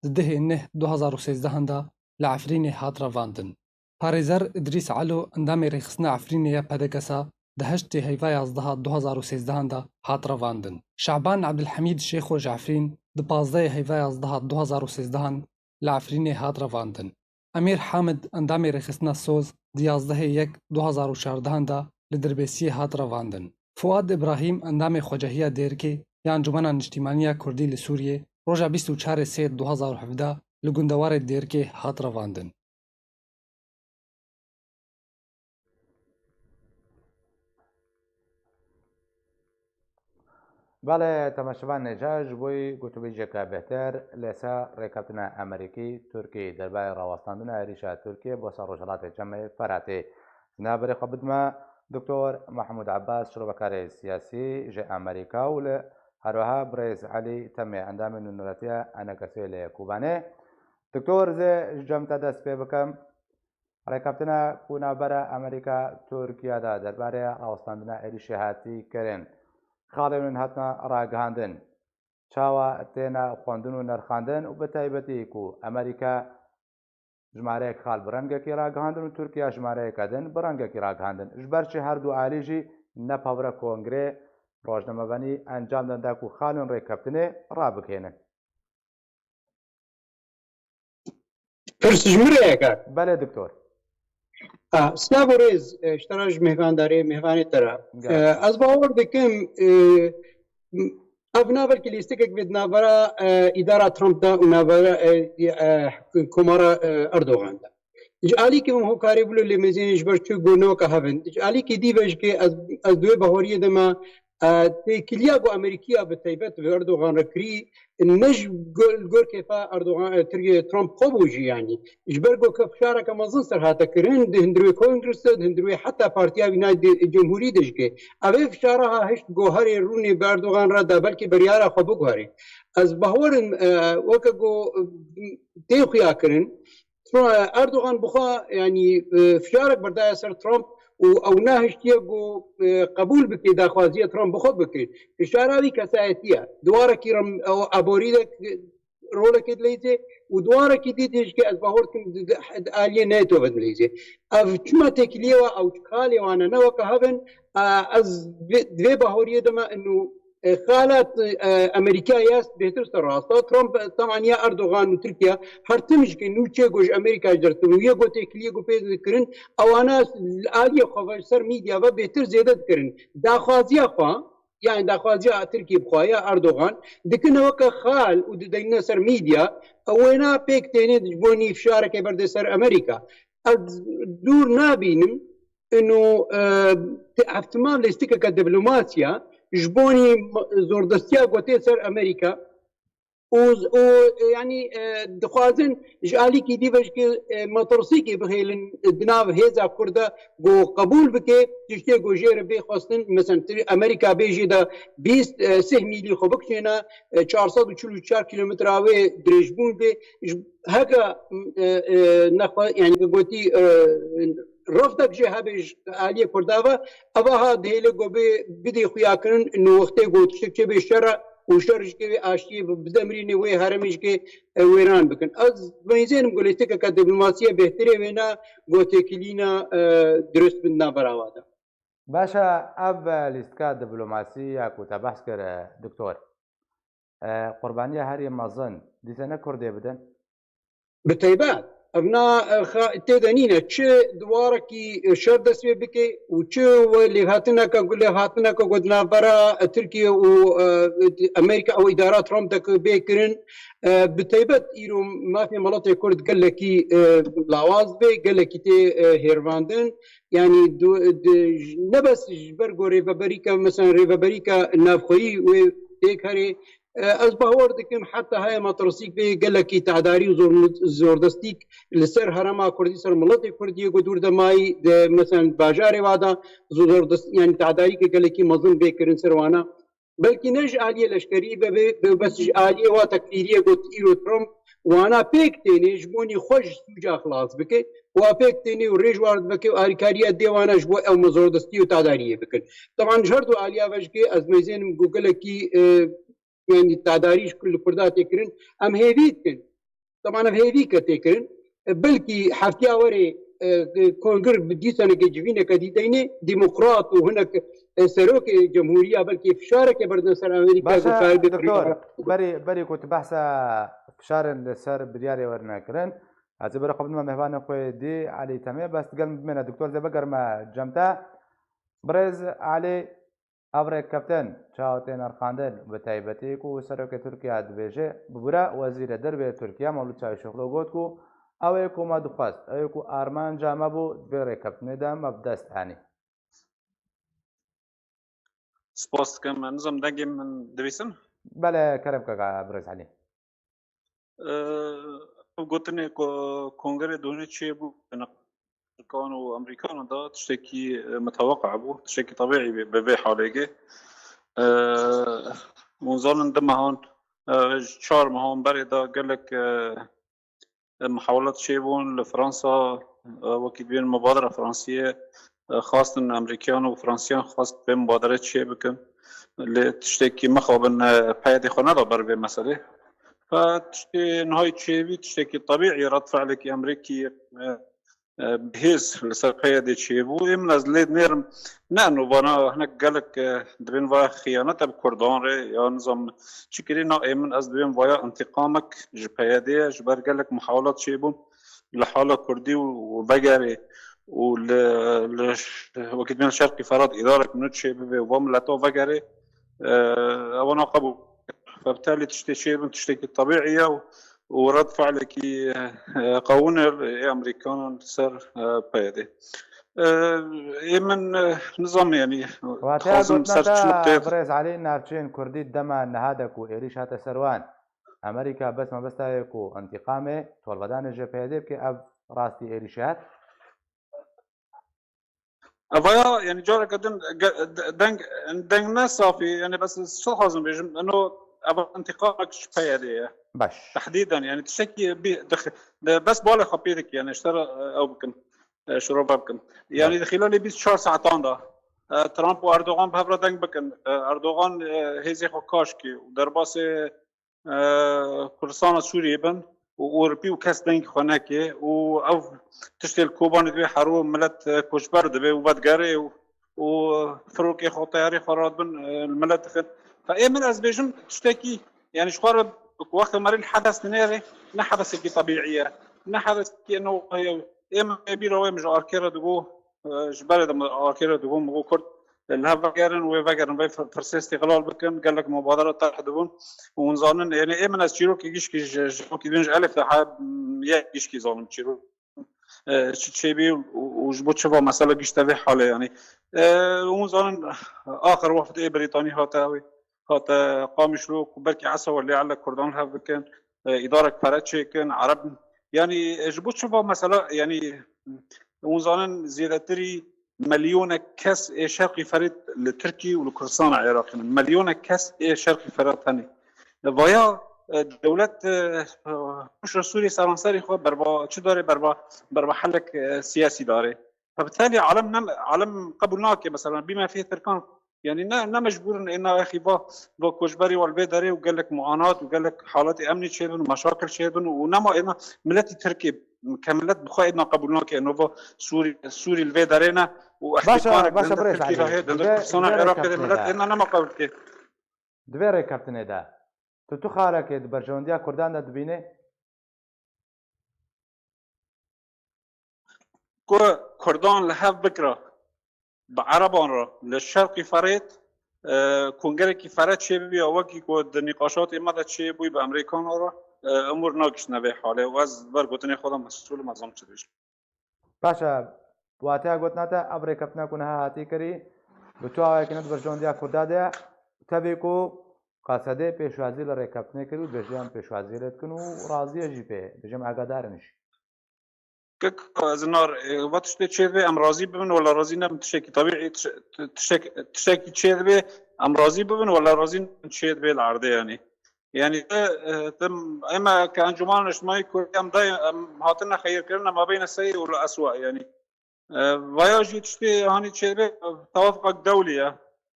di dehê neh du hazar û sêzdehan de li Efrînê hat revandin. Parêzer Idrîs Elo, endamê rêxistina Efrînê ya P D K S, di heştê heyva yazdeha du hazar û sêzdehan de hat revandin. Şaban Ebdilhemîd Şêxo ji Efrîn, di pazdehê heyva yazdeha du hazar û sêzdehan li Efrînê hat revandin. Emîr Hamid, endamê rêxistina Soz, di yazdehê yek du hazar û çardehan de li Dirbêsiyê hat revandin. Fuad Îbrahîm, endamê Xwecehiya Dêrikê ya Encûmena Niştîmaniya Kurdî li Sûriyê, roja bîst û çar ê sê du hazar û hevdeh li gundewarê Dêrikê hat revandin. Belê, temaşevanê, îcar ji bo gotûbêjeke bêhtir li ser rêkeftina Amerîkî, Tirkî derbarê rawestandina êrîşa Tirkiyê bo ser Rojhilatê Çemê Feratê. Navberê xwe bidime Doktor Mehmûd Ebbas, şirovekarê siyasî ji Amerîka û li herweha birêz Elî Temê, endamê nûneratiya ENKSê li Kobanê. Doktor, zê ji cem te dest pê bikim. Rêkeftina ku navbera Amerîka Tirkiye de derbarê rawestandina êrîşê hatî kirin, xalên win hatina ragihandin, çawa têne xwendin û nirxandin û bi taybetî ku Amerîka jimareyek xal bi rengekî ragihandin û Tirkiye jimareyeke din bi rengekî ragihandin. Ji ber çi her du alî jî ne pevre kongrê rojnamevanî encam dan da ku xalên rêkeftinê rabigihênin? Pirs ji min re ye, kak. Belê, doktor. A, silav û rêz, e, ji te re, ji mêvandarê, mêvanê te re. Gelek. E, ez bawer dikim, e, m-, ev na belkî lîstikek bê di navbera, e, îdara Trump de û navbera, e, e, komara, e, Erdogan de. Ji alîkî min hokarî bû lê mêzênê ji ber çi got ne weke hev in. Ji alîkî dî ve ji ke ez, ez di wê baweriyê de me, e, têkiliya ku Amerîkiya bi taybet bi Erdogan re kirî, ne ji gor, li gor kêfa Erdogan, e, Tirkiye Trump xwe bû jî, yanî. Ji ber ku ke fişareke mezin ser hate kirin, di hundirê Kongres de, di hundirê heta partiya wî nayê Cumhurî de ji ke. Ev ê fişara ha hişt goherê rûnê bi Erdogan re da belkî biryara xwe biguherê. Ez bawer im, e, weke ku, e, tê xuya kirin, Tru-, Erdogan bi xwe, yanî, e, fişarek berdaye ser Trump û ew nehiştiye ku, e, qebûl bike, daxwaziya Trump bi xwe bike. Fişara wî kesayetî ye. Di warekî re m-, ew aborî de rolekê dileyze û di warekî dî tê ji ke ez bawer dikim di, di, di aliyê NATO ve dileyze. Ev çima têkiliyê we ew xalê wane ne weke hev in, e, ez vê, di vê baweriyê de me inu e, xalat, e, Amerîka ya bêhtir ser rasta. Trump, e, temaniya Erdogan û Tirkiye her tim ji ke nû çê ku ji Amerîka ji dertibû yê ku têkiliyê ku pê dikirin, ewana li aliyê xwe ve ji ser medya ve bêhtir zêde dikirin. Daxwaziya xwe, yani daxwaziya Tirkiye bi xwe ya Erdogan, dikine weke xal û dideyne ser medya, ew wêna pêk têne ji bo nî fişarekê berde ser Amerîka. Ez dûr nabînim, ino, e, te-, hevtima lêstikeke diplomasiya ji bonî m-, zordestiya ku tê ser Amerîka û, û, e, yanî, e, dixwazin ji alîkî dî ve ji ke, e, metirsîkê bihêlin di nav hêza Kurd de ku qebûl bike, tiştê ku jê re bê xwestin, mesela, Amerîka bê jê de bîst, e, sih mîlî xwe bikişêne, e, çar sed û çil û çar kîlometra wê dirêjbûn bê. Ji, heke, e, e, nexwe, yani, gotî, e, rifdek jê hebe ji aliyê Kurda ve, eva ha dihêle ku bê bidê xuya kirin, nû wextê ku tiştek çê bê şer e û şer ji ke wê aştiyê bi-, bidemirîne, wê herêmê ji ke, e, wêran bikin. Ez benîzênim ku lêstikeke diplomasiyê bêhtirê wêna ku têkilîna, e, dirust bin navbera wa de. Baş e, ev lîstika diplomasî ya ku te behs kir, e, doktor, e, qurbaniya herî mezin dîse ne Kurdê bidin? Bi taybet, ev na, e, xa-, tê de nîne. Çi di warekî, e, şer dest pê bike û çi we lêvhatineke ku, lêvhatineke ku di navbera, e, Tirkiye û, e, Amerîka û îdara Trump de ku bê kirin, e, bi taybet îro mafê miletê Kurd gelekî, e, lawaz bê, gelekî tê, e, hêrvandin. Yanî du-, di-, ne bes ji ber ku rêveberîka, mesela rêveberîka navxweyî wê pêk herê, E, ez bawer dikim heta heye metirsîk bê gelekî tedarî û zor-, zordestîk li ser herêma Kurdî, ser miletê Kurdî yê ku dûr de mayî, di, meselen, bajarê wa de zordest-, yanî tedarîke gelekî mezin bê kirin ser wana. Belkî ne ji aliyê leşkerî be, be, be, bes ji aliyê wa tekfîriyê got îro Trump, wana pêk tênê ji bonî xwe ji sûca xilas bike, wa pêk tênê û rêj ward bike û alîkariya dê wana ji bo ew mezordestî û tedariyê bikin. Teban ji her du aliya ve jikê ez mêzênim ku gelekî, e, yanî tedarî ji li Kurda tê kirin, em hêvî dikin. Teban ev hêvî ke tê kirin. E, belkî heftiya werê, e, kongir bi dîsaneke civîneke dî deynê, demokrat û hinek, e, serokê cemhuriya belkî fişareke berdin ser Amerîka ku Baş e, karibe doktor, berî, berî ku tu behsa fişarên li ser biryarê werne kirin, ez ê bira xwe bidime mêvanê xwe dî Elî Temê, bes digel min bimêne doktor zê bigerime cem te. Birêz Elî, ev rêkeftin çawa tên erxandin, bi taybetî ku serokê Tirkiye dibêje, bibûre wezîrê derve yê Tirkiye Mewlûd Çavuşoglu got ku ew ê ku me dixwest, ew ê ku armanca me bû, di vê rêkeftinê de me bi dest anî. Spas dikim. Nizam dengê min dibîsin? Belê, kerem kaka birêz Elî. Ev gotinê ku kongrê dûnê çêbû, Tirkan û Amerîkanan de tiştekî, e, miteweqe bû, tiştekî tebîî bû bi vê halêkê. E, hûn zanin du mehan, e, ji çar mehan berê de gelek, e, e, mihawelat çêbûn li Fransa, e, wekî dibên mubadera Fransiyê, e, xwastin Amerîkiyan û Fransiyan xwest vê mubadere çêbikin. Lê tiştekî mixabin, e, peyedê xwe neda ber vê meselê. Fe tiştê nihayî çêbî, tiştekî tebîî, red fiilekî Amerîkî, e, e, bihêz li ser peyedê çêbû. Ê min ez lê dinêrim, ne, no vana hinek gelek, e, dibên vaya xiyanete bi Kurdan re, ya nizam çi kirî, na, ê min ez dibêm vaya întîqamek ji peyedê ye, ji ber gelek mihawelat çêbûn li hala Kurdî û vegerê û li, li ş-, wekî dibên li Şerqî Ferat îdarek nû çêbibe û va mileta vegerê, e, ewana qebûl. Fe bi telî tiştê çêbin tiştekî tebîî ye û, û red fiilekî, e, qewin e ê Amerîkanan li ser, e, peyedê. E, ê min, e, nizam, yanî, Wateya dixwazim ser gotina çi te, nuqteyê birêz Elî, navçeyên Kurdî dema niha de ku êrîş hate ser wan, Amerîka bes mebesta ye ku întîqamê, tolvedanê ji peyedê bike, ev rastî êrîşê hat? Evaya, yanî, careke din ge-, de-, deng, deng ne safî, yanî, bes ez çi dixwazim bêjim, eno, ev întîqamek ji peyedê ye. Baş. Tehdîden, yanî, tiştekî bî-, dix-, de-, bes balê xwe pê dike, yanî, ji te re, e, ew bikim, e, şirove bikim. Yanî, Baş. Di xîlalê bîst û çar saetan de, e, Trump û Erdogan bi hev re deng bikin. E, Erdogan, e, hêzê xwe kaş kê û derbasê e, Kurdistana Sûriyê bin û Ewropî û kes dengê xwe neke û ev tiştê li Kobanê divê hero milet, e, koçber dibe û vedigere û, û firokê xwe, teyarê xwe radibin, e, li milet dixin. Fe ê min ez bêjim tiştekî, yanî ji xwe re wexta merî li hedes dinêre, ne hedesekî tebîî ye, ne hedesekî eno heye. Ê min ê bîra wê min ji arkê re digot, e, ji berê de min arkê re digot, min got Kurd, e, li hev vegerin, wê vegerin, vê fir-, firsê îstîqlal bikin, gelek mubadere terh dibûn. Û hûn zanin, yanî ê min ez çîrokê gişkî ji, ji wekî din ji elif de he, m, yek gişkî zanim çîrok. E, çi çêbî û, û ji bo çi va mesela gişte vê halê, yanî. E, hûn zanin, axir wefdê Brîtanî hate wê, hate Qamişlo ku belkî esa welê ele Kurdan li hev bikin, e, îdarek pere çêkin, Ereb, yanî, e, ji bo çi va mesela, yanî, hûn zanin zêdetirî milyonek kes ê Şerqî Ferêt li Tirkî û li Kurdistana Iraqê ne. Milyonek kes ê Şerqî Ferêt hene. Vaya, e, dewlet, e, rewşa Sûriyê seranserî xwe berba çi dare, berba, berba helek, e, siyasî dare. Fe bi telî alem ne, alem qebûl nake, mesela, bî me fê Tirkan, yanî ne, ne mecbûr in êna exî va, va koçberî wa li vê derê û gelek muanat û gelek haletê emnî çêbin û meşakil çêbin û nema êna miletî Tirkê, ke milet bi xwe êna qebûl nake, êno va Sûrî, Sûrî li vê derê ne û Baş e, extîqanek baş e, di birêz Tirkî de Elî. heye, di Di vê, di Kursana di vê Iraqê de rêkeftinê milet de. êna nema qebûl dike. Di vê rêkeftinê de. Tu tu xalekê di berjewendiya Kurdan de dibînî? Ku Kurdan li hev bikira bi Ereban re li Şerqî Ferêt, e, kongerekî fere çêbibî ya wekî ku di nîqaşatê me de çêbûyî bi Amerîkana re, e, emûr nagiştine vê halê û ez ber gotinê xwe de mesûl im, ez zanim çi dibêjim. Baş e, wateya gotina te, ev rêkeftina ku niha hatî kirî, bi tu awayekî ne di berjewendiya Kurda de ye. Tevî ku Qasedê pêşwazî li rêkeftinê kir û dibêje em pêşwaziyê lê dikin û razî ye jî pê. Dibêje em agadarên jî. Kek ez nar, e, va tiştê çêdibe, em razî bibin, wela razî nebin, tiştekî tabîî, tiştek-, tiştekî çêdibe, em razî bibin, wela razî nebin, çêdibe li erdê, yanî. Yanî, e, e, tim-, ema ke Encûmena Niştimanî Kurdî, em day-, em hatine xeyirkirin, em mabeyne seyî û li eswa, yanî. E, vaya jî tiştê hanî çêdibe, tewafqek dewlî ye.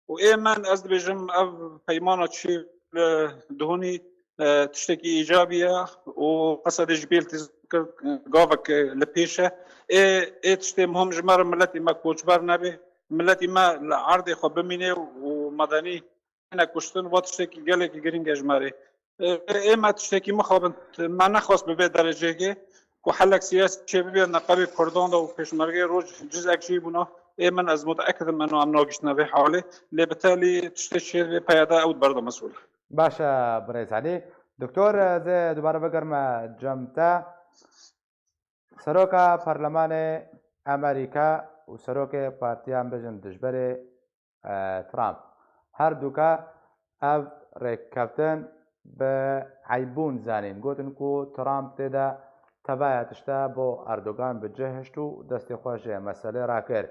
Û ê min, ez dibêjim, ev peymana çê li Duhunî, e, tiştekî îcabî ye û Qesedê jî pê îltîzam kir, gavek li pêş e. Ê, ê tiştê muhim ji me re, miletê me koçber nebe, miletê me li erdê xwe bimîne û medenî ne kuştin, va tiştekî gelekî girîng e ji me re. Ê, ê me tiştekî mixabin, me nexwest bi vê dereceyê ku helek siyasî çêbibe neqebê Kurdan de û Pêşmergeyê roj cizek jî bûna. Ê min, ez muteekid im, eno em nagihîştine vê halê. Lê bi telî tiştê çêdibe, peyada ew di ber de mesûl e. Baş e, birêz Elî. Doktor, ez ê dubare bigerime cem te. Seroka Parlemanê Amerîka û serokê partiya, em bêjin, dijberê, e, Trump, her duka ev rêkeftin bi eybûn zanîn. Gotin ku Trump tê de tevaya tişta bo Erdogan bi cih hişt û destê xwe ji meselê rakir.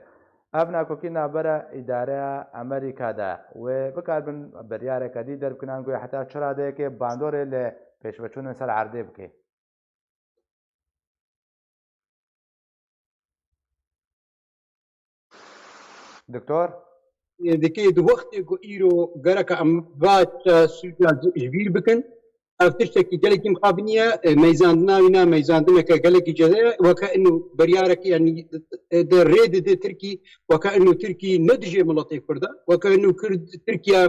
Ev nakokî navbera îdareya Amerîka de wê bikaribin biryareke dî derbikin, ango heta çi radeyekê bandorê li pêşveçûnên ser erdê bike. Doktor? Dikê di wextê ku îro gereke em va sûca ji bîr bikin, ev tiştekî gelekî mixabin e, e, meyzandina wî ne meyzandineke gelekî cêde ye, weke ino beryarekî, yanî, e, de rê dide Tirkî, weke ino Tirkî ne dijê miletê Kurd e, weke ino Kurd, Tirkiye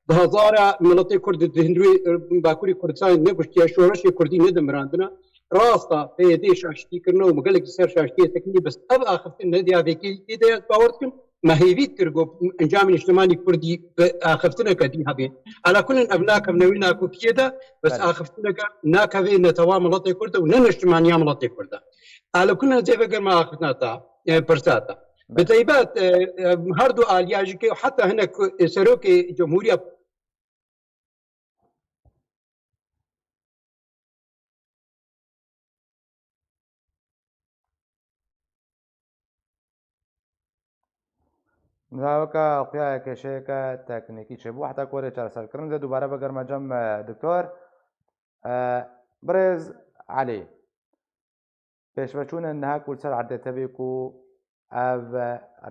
bi hezara miletê Kurd di hundirê, e, Bakurê Kurdistanê nekuştiye, şoreşê Kurdî nedimirandine. Rast e, P Y D şaştî kirine û gelekî ser şaştiyê sekinî, bes ev axiftin ne diya vê kêlîkê de ye, ez bawer dikim. Me hêvî dikir ku encamê niştimanî Kurdî bi axiftineke dî hebe. Ala kulin ev nakevne wî nakokiyê de, bes Belê. Axiftineke nakevê netewa miletê Kurd û ne niştimaniya miletê Kurd e. Ala kulin ez ê vegerime axiftina te, e, pirsa te. Bi Belê. Taybet, e, e, her du aliya jî ke heta hinek, e, serokê Cumhuriya Niha weke xuya kêşeyeke teknîkî çêbû, heta ku were çareserkirin, ez ê dubare bigerime cem, e, doktor. E, birêz Elî, pêşveçûnên niha ku li ser erdê tevî ku ev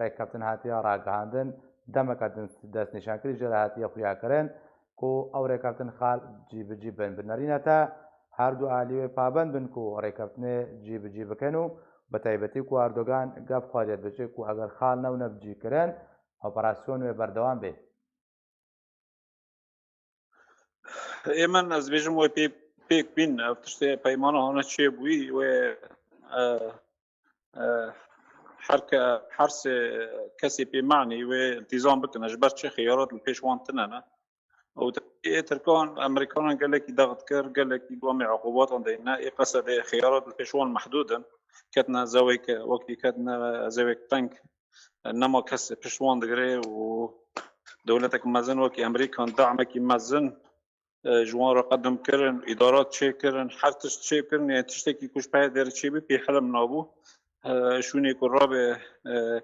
rêkeftin hatiye ragihandin, demeke din destnîşankirî jê re hatiye xuyakirin ku ew rêkeftin xal cî bi cî bin. Bi nerîne te her du alî wê pabend bin ku rêkeftinê cî bi cî bikin û bi taybetî ku Erdogan gef xwediye dibêje ku eger xal newne bi cî kirin, operasyon wê berdewam bê. Ê min, ez bêjim, wê pê, pêk bîn, ev tiştê peymana hane çêbûyî, wê, e, e, her ke-, her sê kesê pê manî wê îltîzam bikin, ji ber çi xiyarat li pêş wan tine ne. Û ê Tirkan, Amerîkanan gelekî dext kir, gelekî gomê uqubatan deyne, ê Qesedê xiyarat li pêş wan mehdûd in. Ketine zewêk, wekî ketine zewêk teng. Nema kes pişt wan digire û dewletek mezin wekî Amerîkan damekî mezin, e, ji wan re qedim kirin, îdarat çêkirin, her tişt çêkirin, yani tiştekî ku ji peyê derê çêbî pê hilm nabû. E, şûnê ku rabe, e,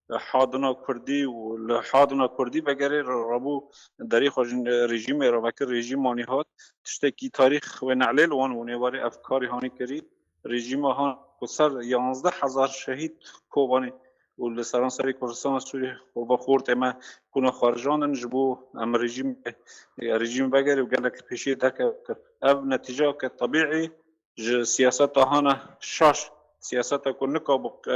hadina Kurdî û li hadina Kurdî vegerê re-, rabû derê xwe ji rejîmê re vekir, rejîm wanî hat. Tiştekî tarîx wê nehlê li wan û nêwarê ev karî hanî kirî. Rejîma han ku ser yanzdeh hezar şehîd Kobanê û li seranserê Kurdistana Sûriyê xwe ve xortê me kuna xwarijandin ji bo em rejîm, rejîm vegerê û gelek li pêşiyê derkeve kir. Ev netîceke tebîî ji siyaseta hane şaş, siyaseta ku nikabû, e,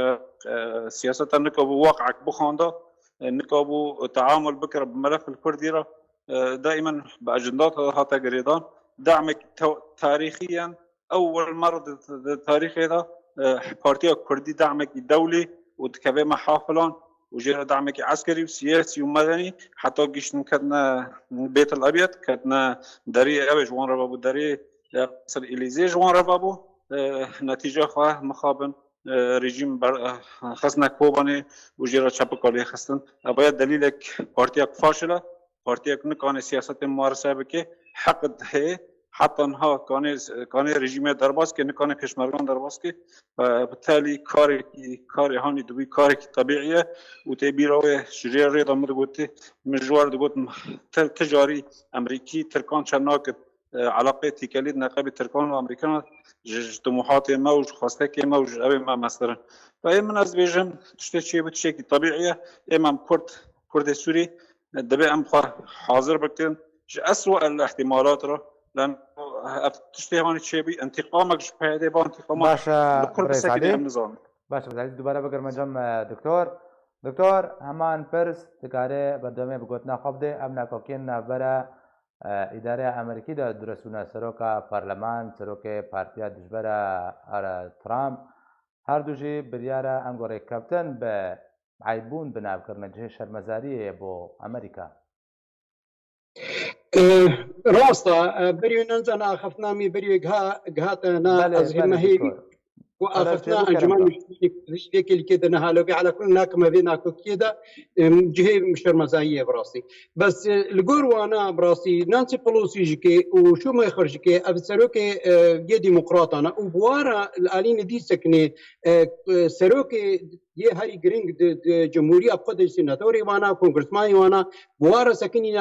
e, siyaseta nikabû waqek bixwanda, e, nikabû teamul bikire bi melef li Kurdî re, e, daîmen bi ecenda hate girêdan. Demek te-, tarîxî yen, ewil mer di, di tarîxê de, e, Partiya Kurdî demekî dewlî û dikeve me hafilan û jê re demekî eskerî û siyasî û medenî, heta giştin ketine Bêtil Ebyed, ketine derê, ew ê ji wan re vebû, derê, e, Qesir Elîzê ji wan re vebû. E, netîca xwe mixabin, e, rejîm ber-, e, xistine Kobanê û jê re çepika lê xistin. Ev ya delîlek partiyek faşil e. Partiyek nikane siyasetê muwarise bike, heq heye heta niha kanê, kanê rejîmê derbas ke, nikane pêşmergan derbas ke. Bi telî karekî, karê hanî dibû karekî tebîî ye û tê bîra wê ji rê rê de min digotî, min ji war digot, ti, ti carî Emerîkî Tirkan çend nakit, e, eleqeyê têkelî di neqebê Tirkan û Emerîkan ji, ji timohatê me û ji xwestekê me û ji evê me mestir in. Ve ê min ez dibêjim, tiştê çêbû tiştekî tebîî ye. Ê me em Kurd, Kurdê Sûrî, e, divê em xwe hazir bikin. Ji eswa el ihtimalat re, lan ev tiştê hanî çêbû, întîqamek ji P Y D ba întîqama Baş e, li Kurd bi birêz sekî Elî. Em nizanin. Baş e, birêz Elî, dubare bigirme cem, e, doktor. Doktor, heman pirs, dikare berdewamê bi gotina xwe bide, ev nakokiyên navbera, e, îdareya Amerîkî de diresûne seroka parleman, serokê partiya dijbera, e, Trump, her du jî biryara ango rêkeftin bi eybûn bi nav kirine cihê şermezariyê ye bo Amerîka. E, rast e, e, berî wê nanizana axaftina me berî wê giha-, gihate na Belê, ez hê belê, me hêvî doktor. Ku Belê, axaftina çêbû Encûmen kerem. Niştimanî Kurdistanê yekê li kê de niha lewbî ala kul nakime vê nakokiyê de, em, cihê şermezayiyê bi rastî. Bes, e, li gor wana bi rastî Nancy Pelosi jikê û Schumacher jikê ev serokê, e, yê demokratan e û bi wara li alî nidî sekinê, e, e, serokê yê herî giring di, di cumhuriya xwe de senatorê wana, kongresmanê wana, bi wara sekinîne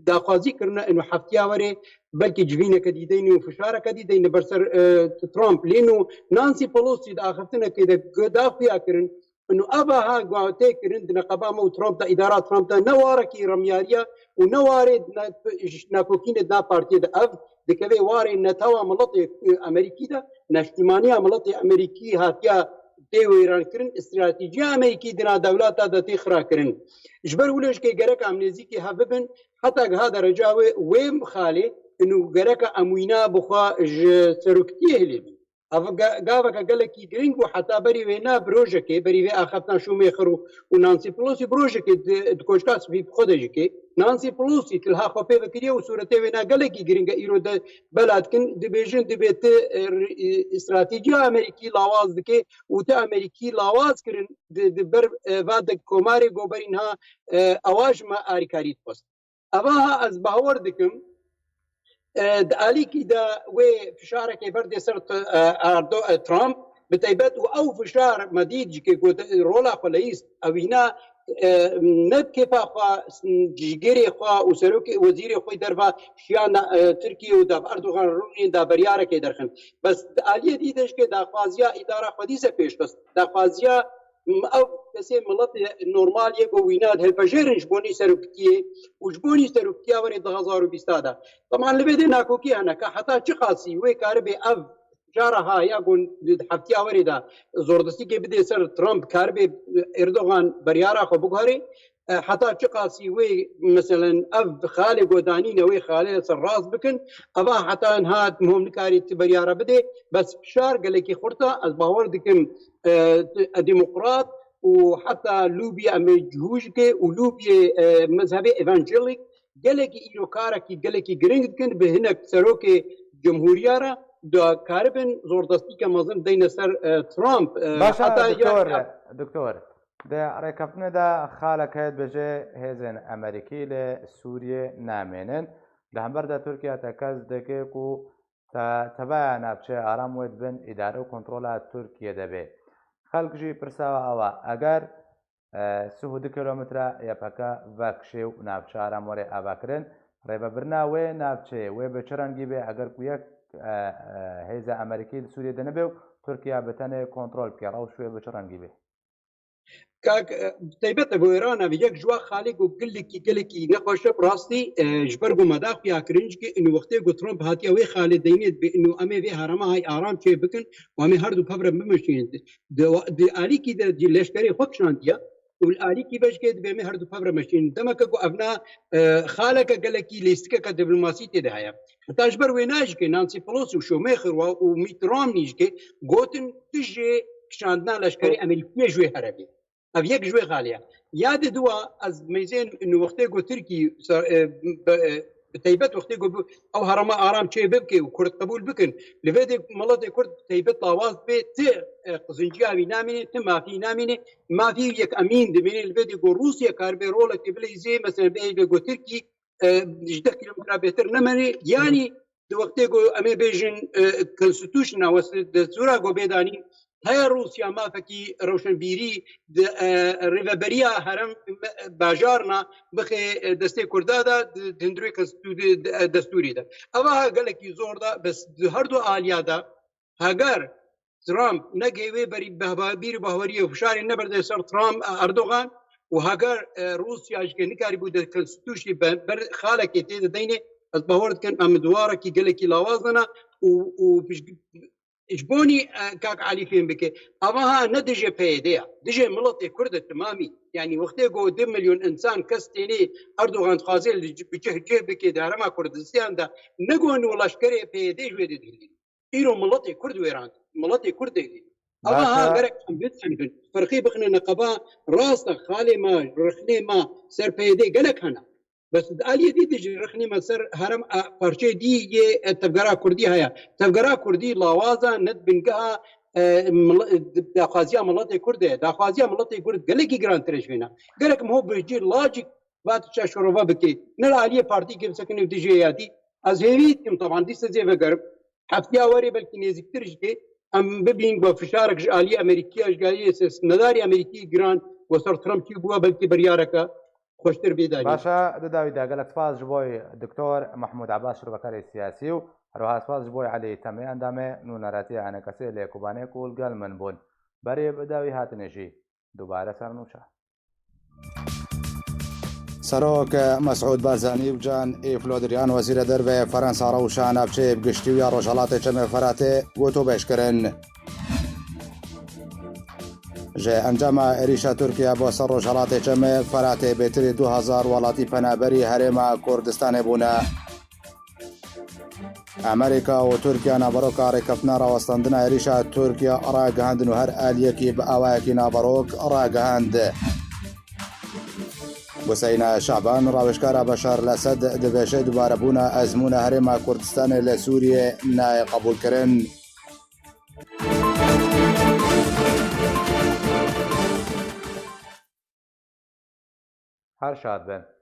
daxwazî kirine ino heftiya were belkî civîneke dî deyne û fişareke dî deyne ber ser, e, Trump. Lê no Nancy Pelosi di axiftinekê de g-, da xuya kirin, ino eva ha tê kirin di neqeba me û Trump de, îdara Trump de ne warekî remyariya û ne warê ne, nakokînê di nav partiyê de ev dikeve warê netewa miletê, e, Amerîkî de, neştîmaniya miletê Amerîkî hatiya tê wêrankirin, stratejiya Amerîkî di nav dewleta de tê xirakirin. Ji ber wilo jikê gerek em nêzîkî hev bibin, heta giha dereca wê, wê xalê, û gereka em wîna bixwe ji seroktiyê hilê bin. Ev ga-, gaveke gelekî giring bû, heta berî wê ne bi rojekê, berî vê axaftina Schumacher û, û Nancy Pelosi bi rojekê di, di Koçka Spî bi xwe de jikê. Nancy Pelosi tilha xwe pê vekiriye û sûretê wê ne gelekî giring e îro de bela dikin, dibêjin dibê ti, e, r-, e, stratejiya Amerîkî lawaz dike û ti Amerîkî lawaz kirin di, di ber, e, va de komarê go berî niha, e, ewa ji me arîkarî dixwest. Eva ha ez bawer dikim, e, di alîkî de wê fişarekê berdê ser t-, e, Erdo-, e, Trump, bi taybet û ew fişar me dît ji ke got rola xwe leyîst, ew hîna, e, ne bi kêfa xwe, cîgirê xwe û serokê wezîrê xwe derva şiya na-, e, Tirkiye û da bi Erdogan rûnê da beryarekê derxin. Bes di aliyê dî de ji ke daxwaziya îdara xwedî se pêş xist, daxwaziya M-, ew kesê miletê normal yê ku wîna dihilpejêrin ji bonî serokitiyê û ji bonî serokitiya werê du hazar û bîst de. Teman li vê dê nakokî hene ka heta çi qasî wê karibê ev cara ha ya ku di heftiya werê de zordistikê bidê ser Trump, karibê Erdogan beryara xwe biguherê, e, heta çi qasî wê, meselen, ev xalê ku danîne wê xalê ser rast bikin, eva heta niha hom nikarî ti beryara bidê, bes fişar gelekî xurt e, ez bawer dikim, e, demokrat û heta lûbî em ê cihû jike û lûbiyê, e, mezhebê evangelik gelekî îro karekî gelekî giring dikin, bi hinek serokê cumhuriya re da karibin zordestîke mezin deyne ser, e, Trump. E, Baş e, heta ya, doktor, ya doktor, di rêkeftinê de xalek heye dibêje hêzên Amerîkî li Sûriyê namênin. Li hember de Tirkiye tekez dike ku Te-, tebeya navçeya Aram wê di bin îdare û kontrola Tirkiyê de bê. Xelk jî pirsa we ew e, eger, e, sih û du kilometre Y P G vekişê û navçeya Aram were avakirin, rêvebirina wê navçeyê wê bi çi rengî bê, eger ku yek, e, e, hêza Amerîkî li Sûriyê de nebe û Tirkiye bi tenê kontrol bike, rewş wê bi çi rengî bê? Kak, e, taybet e, wêran e, yek ji wa xalê ku gelekî, gelekî nexweş e, bi rastî, e, ji ber ku me da xuya kirin, jikê inu wextê ku Trump hatiye wê xalê deynê dibe, inu em ê vê herêma hay aram çê bikin û em ê her du pev re bimeşînin. Di, di alîkî de jî leşkerê xwe kişandiye û li alîkî ve jikê dibe em ê her du pev re meşînin. Demeke ku ev na, e, xaleke gelekî lêstikeke diplomasî tê de heye. Heta ji ber wê nayê jikê Nancy Pelosi û Schumacher wa û Mitt Romney jikê gotin tu jê kişandina leşkerê Amerîkiyê ji wê here bê. Ev yek ji wê xalê ye. Ya di dua ez meyzên wextê ku Tirkî ser, e, be, e, Bi teybet wextê ku bi-, ew herêma aram çê bibke û Kurd qebûl bikin, li vê dê miletê Kurd bi teybet lawaz bê, ti, e, qizinciya wî namîne, ti mafî namîne, mafî yek emîn dimîne, li vê dê ku Rûsya karibe rolekê bileyzê, mesela bê ku Tirkî, e, ji deh kîlometre bêtir nemene, yanî di wextê ku em ê bêjin, e, konstitûşna west destûra ku bê danîn, heye Rûsya mafekî rewşenbîrî di, e, rêveberiya herem me-, bajarna bixe, e, destê Kurda de di, di hundirê konstitû-, di, di, e, destûrê de. Eva ha gelekî zor de, bes di her du aliya de heger Trump neke wê berî behba-, bîr û bahweriyê û fişarê neberde ser Trump, e, Erdogan û heger, e, Rûsya jike nikarîbû di konstitûşê be-, ber xalekê tê de deyne, ez bawer dikim em di warekî gelekî lawaz de ne û, û pişt-, ji bonî, e, kak Elî fêm bike. Ava ha ne dijê P Y D ya, dijê miletê Kurd e timamî. Yanî wextê ku du milyon însan kes tênê Erdogan dixwaze li ci-, bi cih cih bike di herêma Kurdistanê de, ne ku wela leşkerê P Y D ji wê dê dihilîne. Îro miletê Kurd wêrand, miletê Kurd dihilîne. Ava ha Baş e. gerek em bidxebin, ferqî bixine neqeba rast e, xalê me, rixnê me ser P Y D gelek hene. Bes di aliyê dî de jî rixnê me ser herem, e, parçeyê dî yê, e, tevgera Kurdî heye. Tevgera Kurdî lawaza ne di bingeha, e, mil-, e, di-, daxwaziya miletê Kurd e. Daxwaziya miletê Kurd gelekî girantir e ji vê ne. Gerek em ho bi cî lacik vat çe şorova bike. Ne li aliyê partî ke bisekine dijê ya dî. Ez hêvî dikim, teban dîsa zê vegerim. Heftiya werê belkî nêzîktir jî em bibîn ku fişarek ji aliyê Amerîkiya, ji aliyê siyasetmedarê Amerîkî giran ku ser Trump çi bûye, belkî biryareke xweştir bê danîn. Baş e, di dawî de gelek spas ji bo Doktor Mehmûd Ebas, şirvekarê siyasî û herwiha spas ji bo Elî Temê, endamê nûneratiya Enekesê lê Kobanê ku li gel min bûn. Berê bi dawî hatinê jî dubare ser nûşa. Serok Mesûd Barzanî û Can Îv Lodriyan, wezîrê derve Fransa, rewşa navçeyê bi giştî û ya Rojhelatê Çemê Feratê gotûbêj kirin. Ji encama êrîşa Tirkiye bo ser Rojhelatê Çemê Feratê bêtirî du hezar welatî penaberî Herêma Kurdistanê bûne. Amerîka û Tirkiye naveroka rêkeftina rawestandina êrîşa Tirkiye ragihandin û her aliyekî bi awayekî naverok ragihand. Huseyna Şaban, rawêjkara Beşar el-Esed, dibêje dubarebûna ezmûna Herêma Kurdistanê li Sûriyê nayê qebûlkirin. Her şad bin.